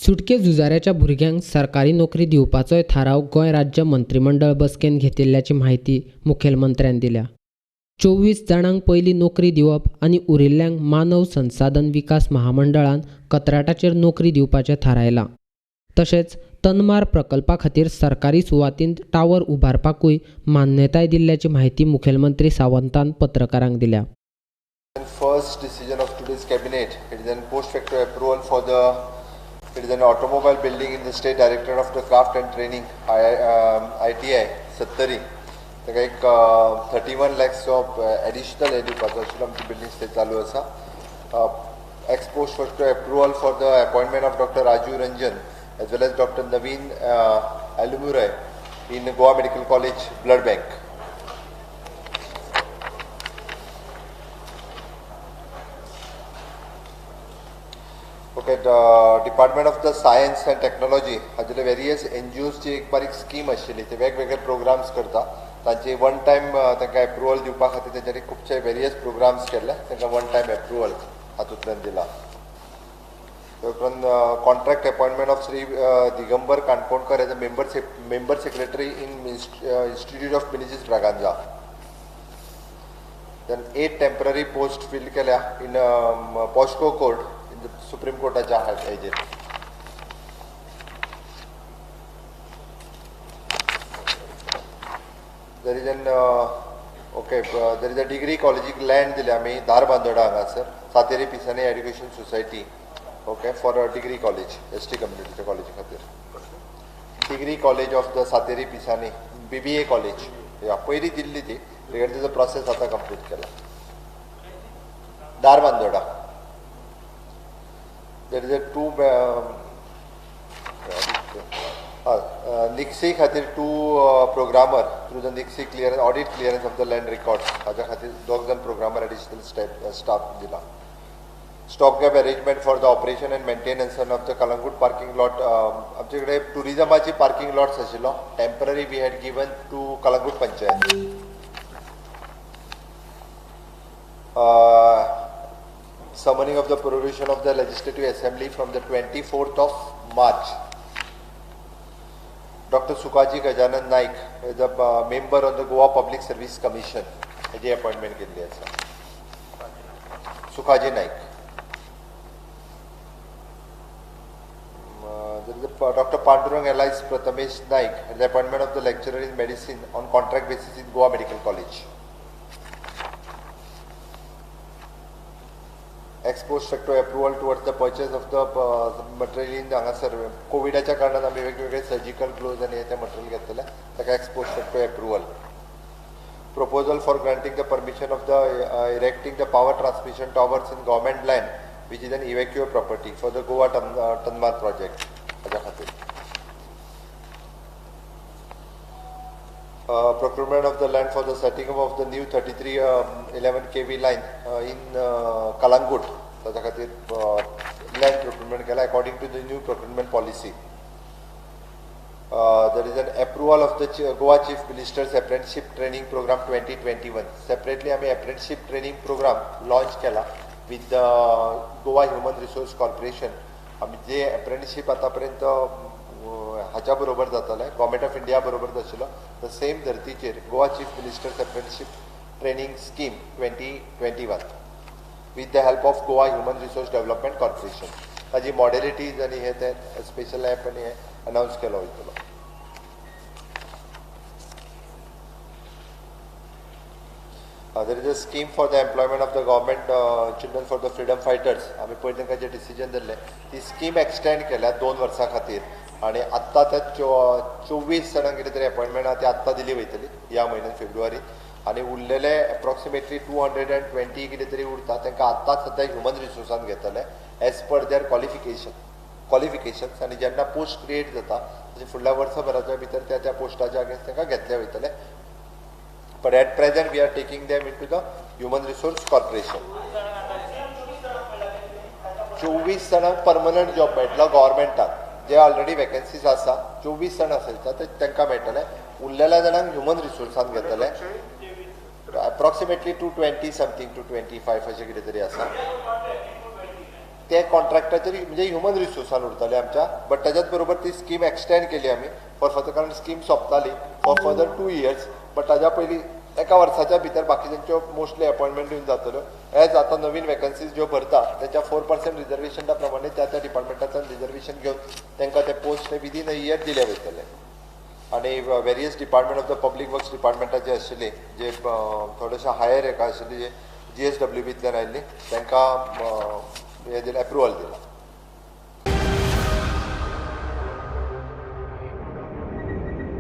सुटके झुजाऱ्याच्या भुरग्यांक सरकारी नोकरी दिवपाचोय थाराव गोंय राज्य मंत्रिमंडळ बसकेन घेतिल्ल्याची म्हायती मुखेलमंत्र्यान दिल्या. 24 जाणांक पयली नोकरी दिवप आनी उरिल्ल्यांक मानव संसाधन विकास महामंडळान कंत्राटाचेर नोकरी दिवपाचें थारायलां. तशेंच तन्मार प्रकल्पा खातीर सरकारी सुवातींत टावर उबारपाकूय मान्यताय दिल्ल्याची म्हायती मुखेलमंत्री सावंतान पत्रकारांक दिल्या. First decision of today's cabinet, it is an post facto approval for the, it is an automobile building in the State Directorate of the Craft and Training, ITI, Sattari. ताका एक 31 lakhs of additional हे दिवपाचो आशिल्लो आमची building ते चालू आसा. Ex post facto approval for the appointment of Dr. Rajiv Ranjan as well as Dr. Naveen Alumurai in Goa Medical College Blood Bank. Okay, the Department of the Science and Technology हाजेले various NGOs ची एक बारीक scheme आशिल्ली, ते वेगवेगळे programmes करता. तांचे one time तांकां approval दिवपा खातीर तेंच्यांनी खुबशे वेरियस प्रोग्राम्स केल्ले, तांकां वन टायम एप्रुवल हातूंतल्यान दिला. उपरांत contract appointment of Shri Digambar Kankonkar as a member secretary in Institute of Menezes Braganza. Then 8 temporary post fill केल्या in POCSO court in supreme कोर्टाच्या हेजेर. There is an okay, there is a degree कॉलेजीक land दिल्या आमी धारबांदोडा हांगासर Sateri Pisani education society, okay, for a degree college ST कम्युनिटीच्या कॉलेजी खातीर. Degree college of the Sateri Pisani BBA college या पयली दिल्ली ती, रिगार्डिंग तेजो प्रोसेस आतां कंप्लीट केला. Dharbandora there is a 2 NIXI खातीर 2 programmer through the NIXI clearance audit clearance of the land records हाज्या खातीर 2 जाण प्रोग्रामर एडिशनल स्टाफ दिला. Stop gap arrangement for the operation and maintenance of the Calangute parking lot. आमचे कडेन टुरिजमाची parking lots आशिल्लो, temporary we had given to Calangute panchayat. Summoning of the prorogation of the Legislative Assembly from the 24th of March. Dr. Sukaji Gajanan Naik is a member on the Goa Public Service Commission. हेजी appointment केल्ली आसा. Sukhaji Naik. There is a Dr. Pandurang Elias Prathamesh Naik, the appointment of the lecturer in medicine on contract basis in Goa Medical College. Ex post facto approval towards the purchase of the material in हांगासर कोविडाच्या कारणान आमी वेगवेगळे surgical gloves आनी हे ते material घेतले, ताका ex post facto approval. Proposal for granting the permission of the erecting the power transmission towers in government land which is an evacuee property for the Goa Tanmar project हाज्या खातीर. Procurement of the land for the setting up of the new 33 11 kV line in Calangute ताच्या खातीर land procurement केला according to the new procurement policy. There is an approval of the Goa Chief Minister's Apprenticeship Training Program 2021. Separately आमी apprenticeship training program launch केला with the Goa Human Resource Corporation. आमी जे apprenticeship आतां पर्यंत हाच्या बरोबर जातालें government of India बरोबर आशिल्लो, the same धर्तीचेर Goa Chief Minister's Apprenticeship Training Scheme 2021 with the help of Goa Human Resource Development Corporation. ताजी मॉडेलिटीज आनी हे ते स्पेशल ॲप आनी हे अनावन्स केलो वयतलो. There is a scheme for the employment of the government children for the freedom fighters. आमी पयर तांकां जे डिसिजन दिल्लें ती स्कीम एक्सटेंड केल्या 2 वर्सां खातीर आनी आत्तां त्या 24 जाणांक कितें तरी अपॉयंटमेंट आहा ती आत्तां दिली वयतली ह्या म्हयन्यान फेब्रुवारीन, आनी उरलेले एप्रोक्सिमेटली 220 कितें तरी उरता तांकां आत्तां सद्या ह्युमन रिसोर्सान घेतले एज पर there qualifications. आनी जेन्ना पोस्ट क्रिएट जाता तशें फुडल्या वर्सभराच्या भितर त्या त्या पोस्टाच्या अगेन्स्ट तांकां घेतले वयतले. But at present we are taking them into the Human Resource Corporation. 24 जाणांक परमनंट जॉब मेळटलो गव्हर्मेंटाक, जे ऑलरेडी वेकन्सीज आसा 24 जाण आसा ते तांकां मेळटले. उरलेल्या जाणांक ह्युमन रिसोर्सान घेतले एप्रोक्सिमेटली 220 समथींग 225 अशें कितें तरी आसा. ते कॉन्ट्रॅक्टाचेर म्हणजे ह्युमन रिसोर्सान उरताले आमच्या, बट ताच्याच बरोबर ती स्कीम एक्सटेंड केली आमी फॉर फर्दर, कारण स्कीम सोंपताली फॉर फर्दर 2 इयर्स. बट ताज्या पयलीं एका वर्साच्या भितर बाकीच्यांच्यो मोस्टली अपॉयंटमेंट दिवन जातल्यो. एज आतां नवीन वेकन्सीज ज्यो भरता, तेच्या 4% रिजर्वेशना प्रमाणे त्या त्या डिपार्टमेंटांतल्यान रिजर्वेशन घेवन तांकां ते पोस्ट विदीन अ इयर दिले वयतले. आनी various department of the public works डिपार्टमेंटाचे आशिल्ली, जे थोडेशे हायर हेका आशिल्ली, जे जीएसडब्ल्यूबींतल्यान आयिल्ली, तांकां हें दिलें, एप्रुवल दिलां.